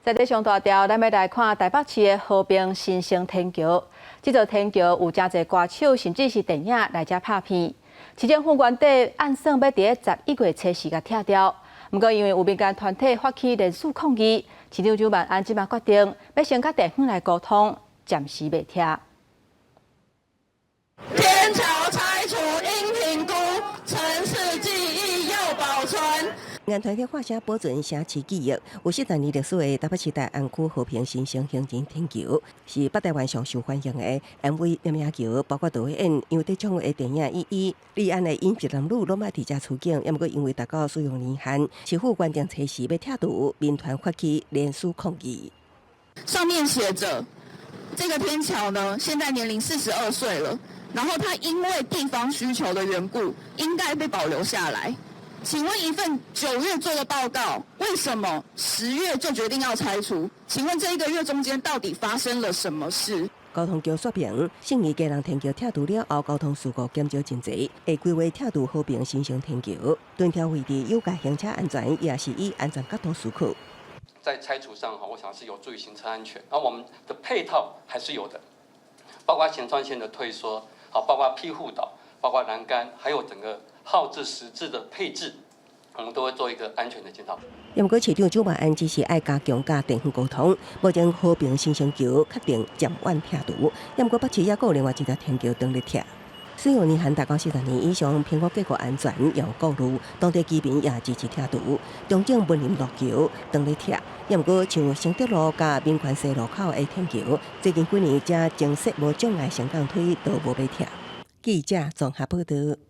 在這上大條，咱欲來看台北市的和平新生天橋。這座天橋有誠濟歌手，甚至是電影來遮拍片。市政府原底按算欲佇咧11月初四共拆掉，毋過因為有民間團體發起連署抗議，市長蔣萬安這馬決定欲先佮地方來溝通，暫時袂拆。天橋拆除應評估，城市記憶要保存。民間團體發聲保存城市記憶，有40年歷史的台北市大安區和平新生行人天橋，是北台灣上受歡迎的 MV 連名橋，包括導演楊德昌的電影《一一》、李安的《飲食男女》攏愛佇遮取景，猶毋過因為達到使用年限，市府原定初四欲拆除，民團發起連署抗議。上面寫着，這個天橋呢，現在年齡42歲了，然後它因為地方需求的緣故，應該被保留下來。請問一份9月做的報告，為什麼10月就決定要拆除？請問這一個月中間到底發生了什麼事？交通局說明，信義基隆天橋拆除了後，交通事故減少真濟，會規劃拆除和平新生天橋，墩條位置有蓋行車安全，也是以安全角度思考。在拆除上，我想是有助於行車安全。而我們的配套還是有的，包括舷窗線的退縮，好，包括庇護島，包括欄杆，還有整個號誌實質的配置，我們都會做一個安全的檢討。毋過市長蔣萬安只是愛加強佮地方溝通，目前和平新生橋確定暫緩拆除，毋過北市猶閣有另外一條天橋等咧拆。使用年限達到40年以上，評估結果安全有顧慮，當地居民也支持拆除。中正文林路橋當咧拆，毋過像承德路佮民權西路口的天橋，最近幾年才增設無障礙升降梯，都無欲拆。記者綜合報道。